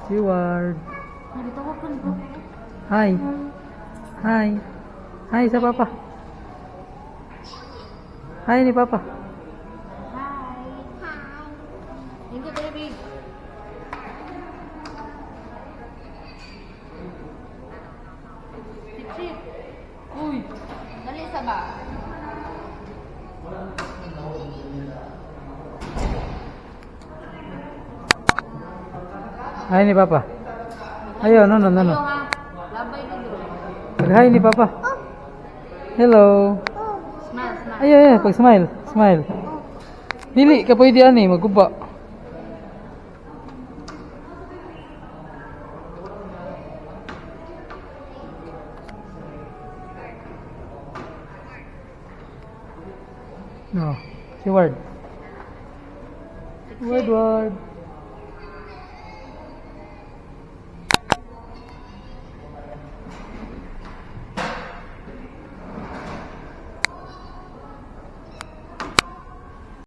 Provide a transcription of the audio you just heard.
Si Ward. Narito ko po po. Hi. Hi. Hi sa papa. Hi ni papa. Hi. Hi. Thank you, baby. Sip, Uy. Dali sa ba? Hi ni papa. Ayo, no, no, no, no. Ayo ha. Labay ni bro. Hi ni papa. Hello. Smile, smile. Ayo, ayo, pag smile, smile. Dili ka pwede ani maguba. No, si Ward. Ward, Ward.